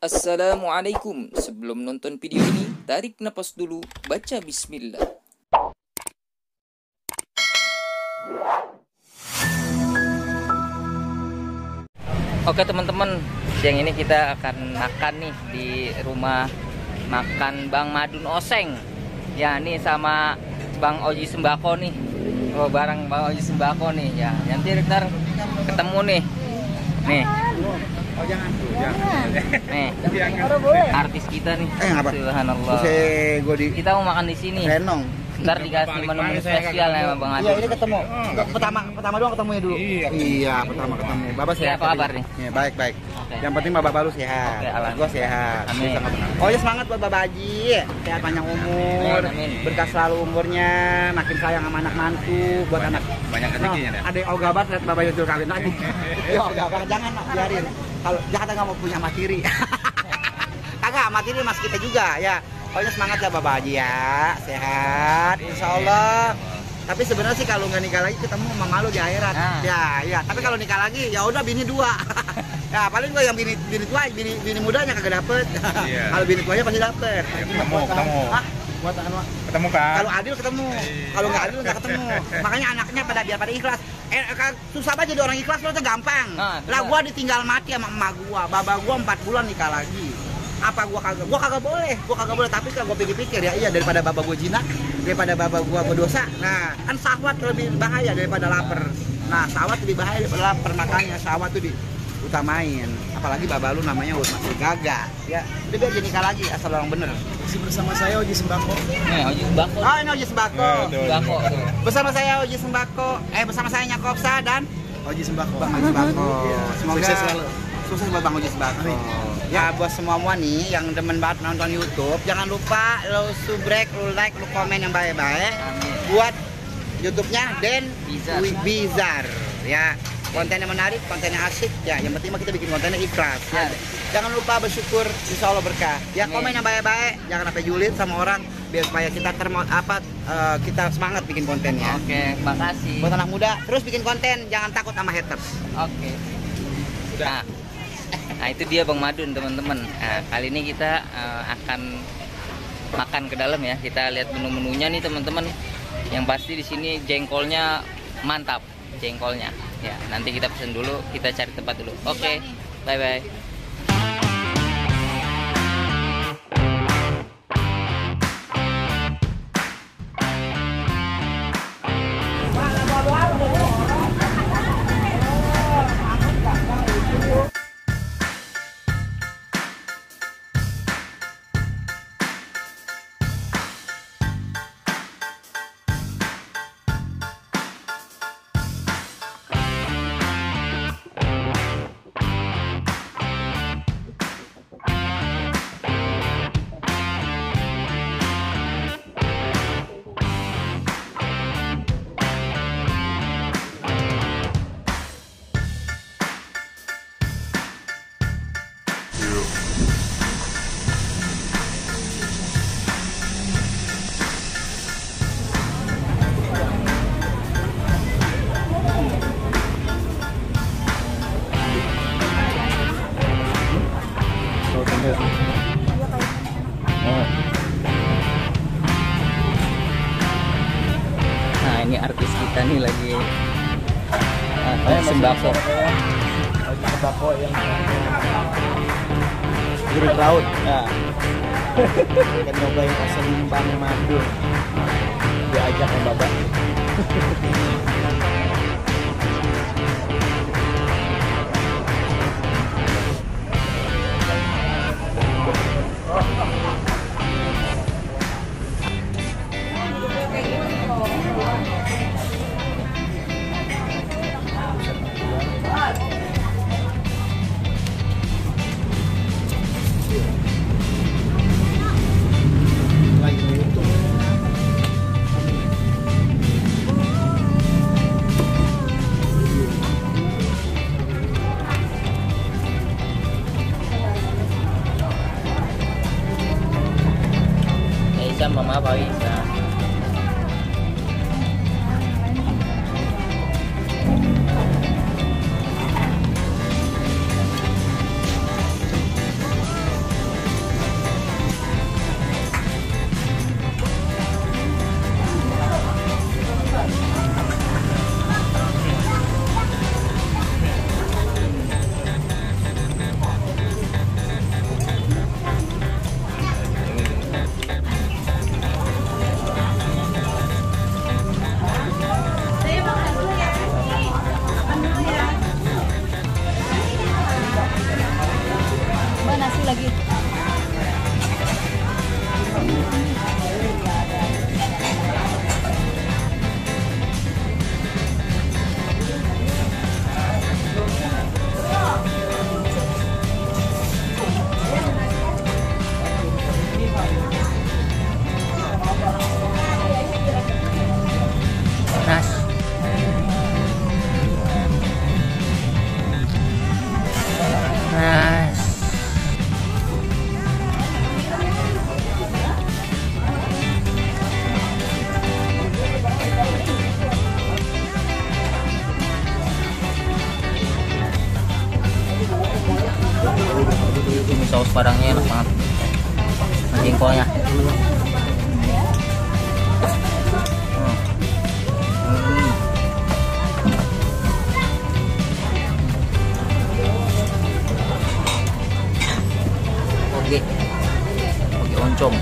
Assalamualaikum. Sebelum nonton video ini, tarik napas dulu, baca bismillah. Oke teman-teman, siang ini kita akan makan nih di rumah makan Bang Madun Oseng. Ya, nih sama Bang Oji Sembako nih. Oh, barang Bang Oji Sembako nih ya. Nanti ntar ketemu nih. Nih. Oh jangan. Nih. Artis kita nih. Subhanallah. Kita mau makan di sini. Renong. Ntar dikasih menu-menu spesial ya Bang Adi. Iya, ini ketemu. Pertama doang ketemunya dulu. Iya, pertama ketemu. Bapak sehat. Apa kabar nih? Ya, baik. Oke. Yang penting Bapak baru sehat. Oke, alhamdulillah. Gua sehat. Amin. Oh ya, semangat buat Bapak Haji. Sehat panjang umur. Amin. Berkah selalu umurnya, makin sayang sama anak mantu, buat anak. Banyak rezekinya ya. Ada Oga Bat lihat Bapak Yusuf kawin lagi. Ya Oga Bat jangan biarin. Kalau Jakarta nggak mau punya materi. Kagak, materi mas kita juga ya. Pokoknya semangat ya Bapak Haji ya, sehat, insya Allah. Tapi sebenarnya sih kalau nggak nikah lagi ketemu sama malu di akhirat. Ya. Tapi kalau nikah lagi ya udah bini dua. Ya paling gue yang bini tua, bini mudanya kagak dapet. Iya. Kalau bini tuanya pasti dapet. Ketemu. Buat Ketemu kan? kalau adil ketemu, kalau nggak adil nggak ketemu. Makanya anaknya biar pada ikhlas. Susah banget jadi orang ikhlas lo tuh gampang. Lah gua ditinggal mati sama emak gua, baba gua 4 bulan nikah lagi. Apa gua kagak boleh, tapi kalau gua pikir-pikir ya iya, daripada baba gua jinak, daripada baba gua berdosa. Nah, kan syahwat lebih bahaya daripada lapar. Nah, syahwat lebih bahaya daripada lapar, makanya syahwat tuh diutamain. Apalagi baba lu namanya masih gagah. Ya, udah biar jadi nikah lagi asal orang bener. Masih bersama saya Oji Sembako. Nih, Oji Sembako. Oh, ini Oji Sembako. Sembako. Bersama saya Oji Sembako. Bersama saya Nyakopsa dan Oji Sembako. Bang Oji Sembako. Semoga Sukses selalu. Sukses buat Bang Oji Sembako. Ya buat semua nih yang demen banget nonton YouTube, jangan lupa lo subrek, lo like, lo komen yang baik-baik. Buat YouTube-nya Den Bizar. Ya, kontennya menarik, kontennya asik. Ya, yang penting mah kita bikin kontennya ikhlas. Ya. Jangan lupa bersyukur, insya Allah berkah. Ya, komen yang baik-baik, jangan sampai julid sama orang, biar supaya kita kita semangat bikin kontennya. Oke, makasih. Buat anak muda, terus bikin konten, jangan takut sama haters. Oke. Nah, itu dia Bang Madun teman-teman. Nah, kali ini kita akan makan ke dalam ya. Kita lihat menu-menunya nih teman-teman. Yang pasti di sini jengkolnya mantap, jengkolnya. Ya, nanti kita pesen dulu, kita cari tempat dulu. Oke, bye-bye. Nah, ini artis kita nih lagi sembako. Oji Sembako yang jeruk laut. Nah, kita nyobain asam Bang Madun. Diajak sama Bapak. Mama Pak Isa. nasi lagi. Ini saus padangnya enak banget, jengkolnya. Oke oncom.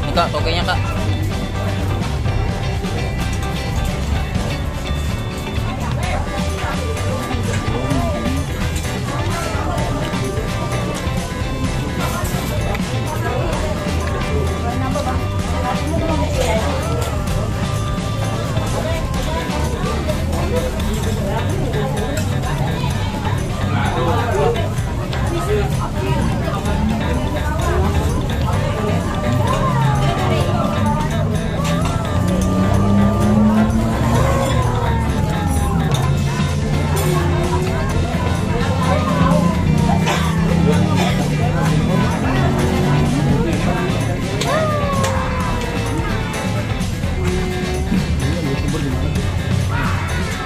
Ini kak, togenya kak.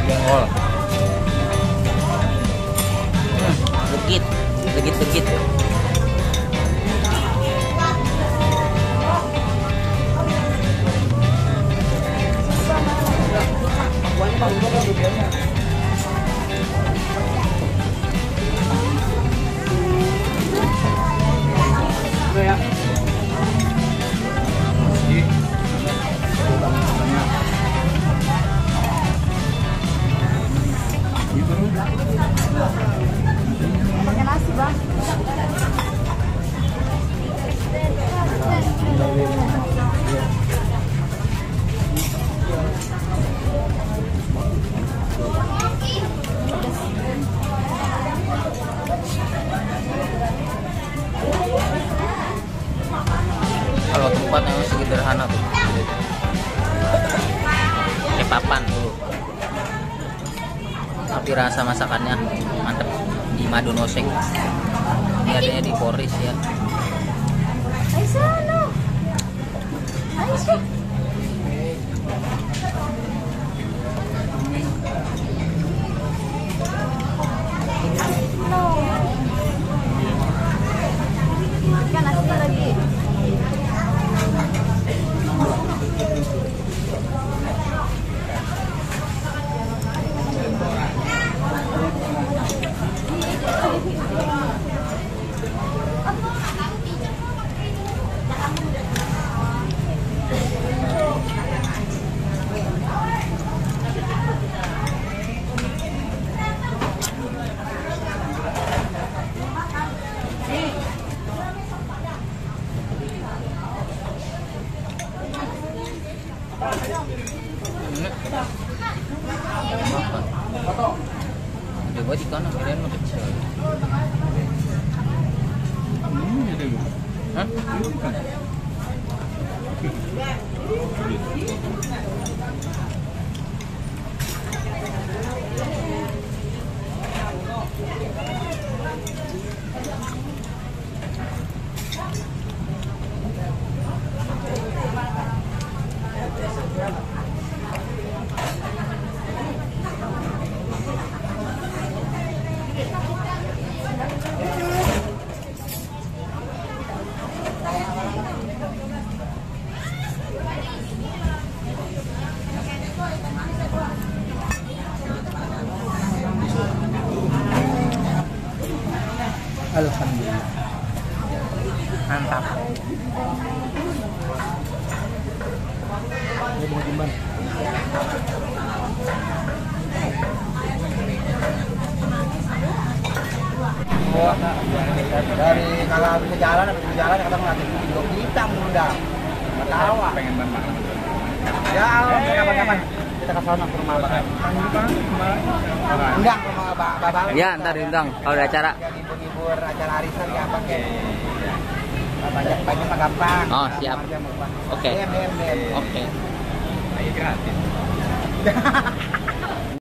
Jengkol. Legit. Pakai nasi, Bang. Kalau tempatnya masih sederhana tuh, kayak papan dulu, tapi rasa masakannya mantep di Madun Oseng. Ini adanya di Poris ya. Aisyah, no. Aisyah. No. Kan nasi lagi. Ada buat ikan, kalian mau kecil. Hah? Alhamdulillah. Mantap. Ini mau timbang. Dari kalau bisa jalan, habis bisa jalan, kadang ngeliatin video kita ngundang. Ketawa. Pengen banget. Ya, kapan-kapan kita ke sana ke rumah Abang. Undang ke rumah Abang. Iya, ntar diundang kalau ada acara. Yang hibur-hibur acara arisan ya apa kayak. Banyak mah gampang. Oh, siap. Oke. Oke. DM. Oke. Lagi gratis.